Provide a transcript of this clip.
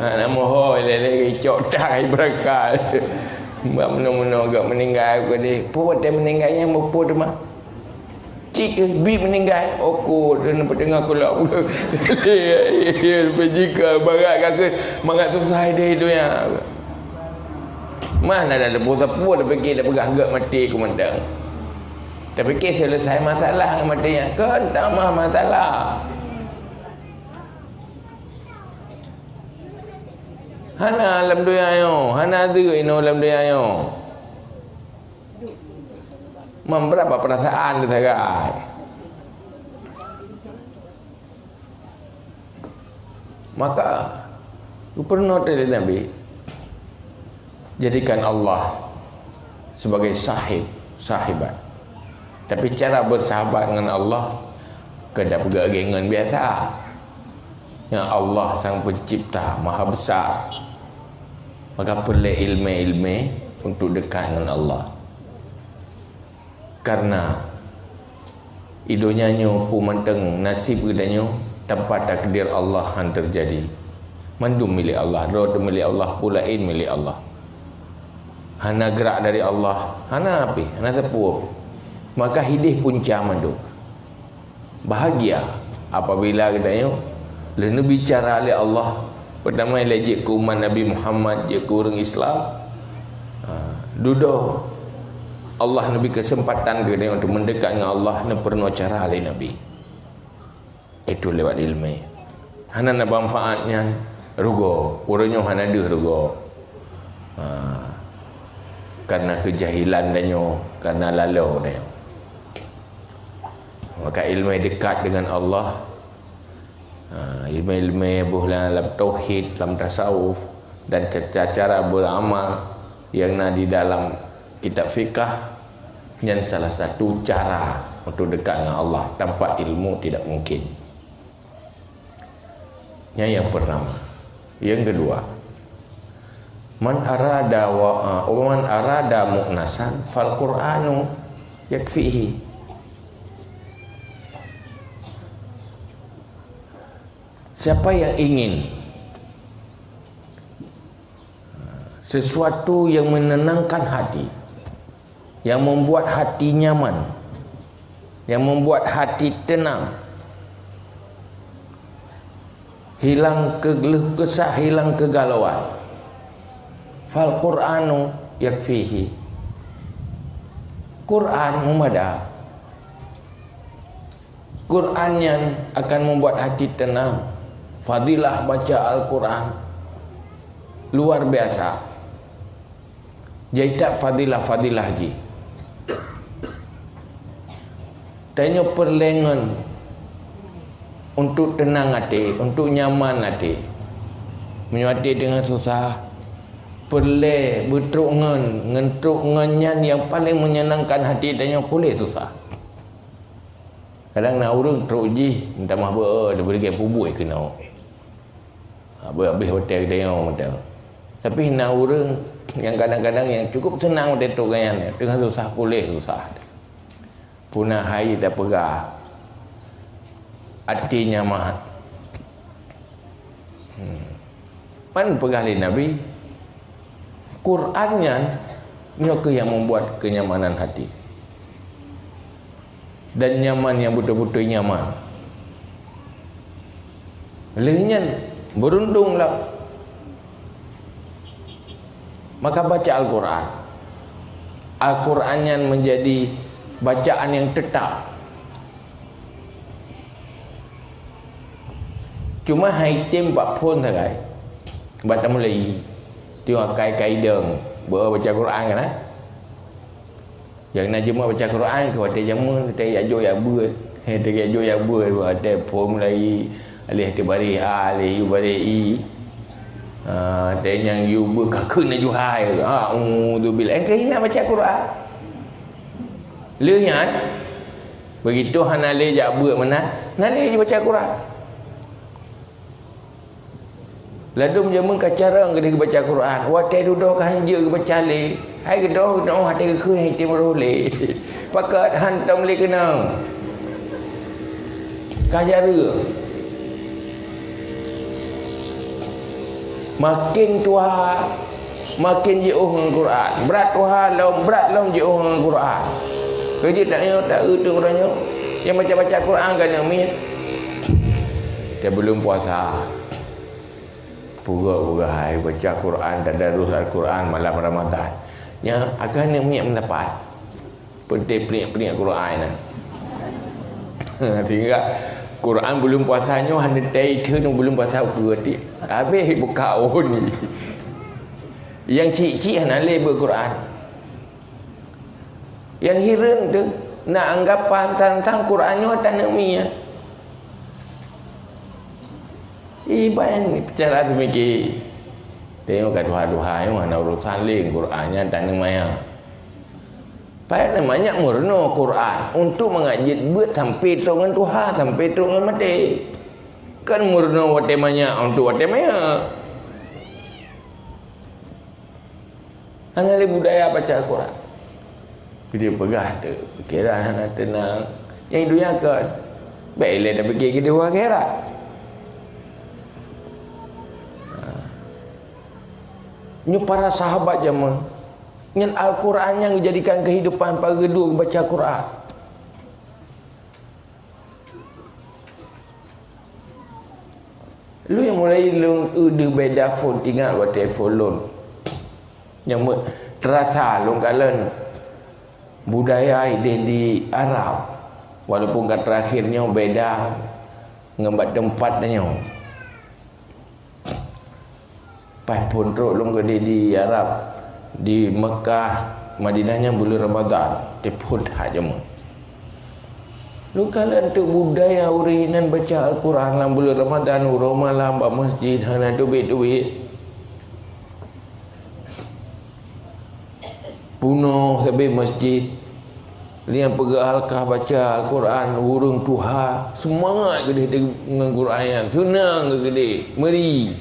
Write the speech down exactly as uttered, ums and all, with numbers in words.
Ha, na moho lé-lé geucok tai beurangkai. Bak meunoe-meunoe geuh meuninggai, geuh deh. Peue watèe meuninggai nyan muphom teuma. Cit keuh bit meuninggai, oh, kok, dan peuteungoh kulak. Peujiku, mangat ka keuh, mangat susah ideh donya. Mah na dak teupeue-teupeue, tapiké tapeugah geuh maté keu mantong. Tapiké seuleusai masalah ngon maté nyan. Kon tamah masalah. Hana lam donya nyoe, hana deuh inoe lam donya nyoe. Memberi apa perasaan di sagai. Maka, gubernur dari Nabi, jadikan Allah sebagai sahib, sahibat. Tapi cara bersahabat dengan Allah, kada peugah lagèe ngon biasa. Nyang Allah Sang Pencipta, Maha Besar. Maka peureulèe ilmè-ilmè untuk dekat ngon Allah. Karena i donya nyoe peue mantong nasib geutanyoe tanpa takdir Allah han teujadi. Mandum milék Allah, droe teuh milék Allah, peue laén milék Allah. Hana geurak dari Allah, hana pih, hana sapeue pih. Maka hideh punca mandum. Bahagia apabila geutanyoe lheueh neubicara lé Allah, peutama lé jeuet keu umat Nabi Muhammad, jeuet keu ureueng Islam. Ha, dudoe Allah neubri keuseumpatan keu geutanyoe untuk meudekat ngon Allah, neupeurunoe cara lé Nabi. Itu lewat ilmè. Hana na manfaat nyan, rugoe. Ureueng nyoe hana deuh rugoe. Ha, karena keujahilan tanyoe, karena lalo tanyoe. Maka ilmè dekat dengan Allah, ha, ilmè-ilmè boh lam, lam tauhid, lam tasawuf, dan ca-, cara beramal yang na di dalam kitab fikah, nyan salah satu cara untuk dekat dengan Allah. Tanpa ilmu tidak mungkin. Nyan nyang pertama. Yang kedua, man arada wa, wa man arada mu'nasan fal Qur'anu yakfihi. Siapa yang ingin sesuatu yang menenangkan hati, yang membuat hati nyaman, yang membuat hati tenang, hilang kegeuleuh keusah, hilang keugalauan. Fal Qur'anu yakfihi. Quran meumada. Quran nyan akan membuat hati tenang. Fadilah baca Al-Quran luar biasa. Jai that fadilah-fadilah jih. Tanyoe peureulèe ngon untuk teunang até, untuk nyaman até. Meunyoe até teungoh susah, peureulèe beutrok ngon, ngon trok ngon nyan nyang paleng menyenangkan hati tanyoe, puléh susah. Kadang na ureueng trok jih, meutamah beu, dibri gèt pubuih keunoe. Ha, beu habéh watèe geutanyoe mantong. Tapi na ureueng nyang kadang-kadang nyang cukup seunang watèe trok ngon nyan, teungoh susah puléh susah. Puna hai tapeugah, até nyaman. Hmm. Pan peugah lé Nabi, Quran nyan nyoe keuh nyang membuat kenyamanan hati. Dan nyaman nyang beutôi-beutôi nyaman. Lheueh nyan, beuruntung lom. Maka baca Al-Quran. Al-Quran nyan menjadi bacaan yang tetap. Cuma hai tem bak phôn sagai. Bak tamulai. Tiwa kai kai dong. Beu baca Quran kan, eh? Nyang na jeuet baca Quran keu watèe jameun, watèe jak jok jak beuet. Watèe jak jok jak beuet, watèe phôn mulai alèh teubaréh A, alèh yue baréh I. Ha, watèe nyang yue beuet ka kheun laju hai. A'udzubillah. Eh, keuh na baca Quran. Lheueh nyan, begitu hana lé jak beuet meunan, na lé jibaca Quran. Ladôm jameun ka carông keudéh geubaca Quran. Watèe dudoe ka hanjeuet geubaca lé. Hai geudoh, geudoh watèe geukheun hai tem roh lé. Pakat hantom lé keunong. Ka jareueng. Makin tuha, makin jiôh ngon Quran. Brat tuha lom, brat lom jiôh ngon Quran. Keujeuet tanyoe, taeu teuh uroe nyoe. Nyang baca-baca Quran ka aneuk miet. Teuh buleuen puasa. Peugah-peugah hai baca Quran, tadarus Al-Quran malam Ramadan. Nyan akan aneuk miet meusapat. Peunteng pliek-pliek Quran nyan. Sehingga Quran buleuen puasa nyoe hana teuitheun buleuen puasa ukeue ti. Habéh buka ôn. Nyang cik-cik hana lé beuet Quran. Nyang hireuen teuh na anggapan sang-sang Quran nyoe ata aneuk miet. Iban cara teumiki. Tengok ka tuha-tuha nyoe hana urusan lé Quran nyan ata aneuk maya. Pajan manyak meurunoe Quran untuk mangat jeuet beuet sampai trok ngon tuha, sampai trok ngon maté. Kan meurunoe watée manyak untuk watée maya. Hana lé budaya baca Quran. Keu dia peugah tu, pikiran hana tenang. Nyang dunia kan, baik lé dah fikir keu dia akhirat. Ha. Nyoe para sahabat jameun. Nyan Al-Quran nyang geujadikan keuhidupan pageue duek baca Quran. Lôn mulai lôn eu deuh beda phon, ingat watée phon lôn. Nyang meu-, teurasa lôn kalon budaya ideh di Arab. Walaupun ka terakhir nyoe beda ngon bak teumpat nyoe. Paih phon trok lôn keudeh di Arab, di Mekah, Madinah nyan buleuen Ramadan, teuphon that jameun. Lôn kalon teuk budaya ureuëng inan baca Al-Quran lam buleuen Ramadan, uroe malam bak masjid hana teubiet-teubiet. Punoh sabe masjid. Nyang peugah halkah baca Al-Quran, ureuëng tuha, seumangat keudeh ngon Quran nyan, seunang keudeh, meuri.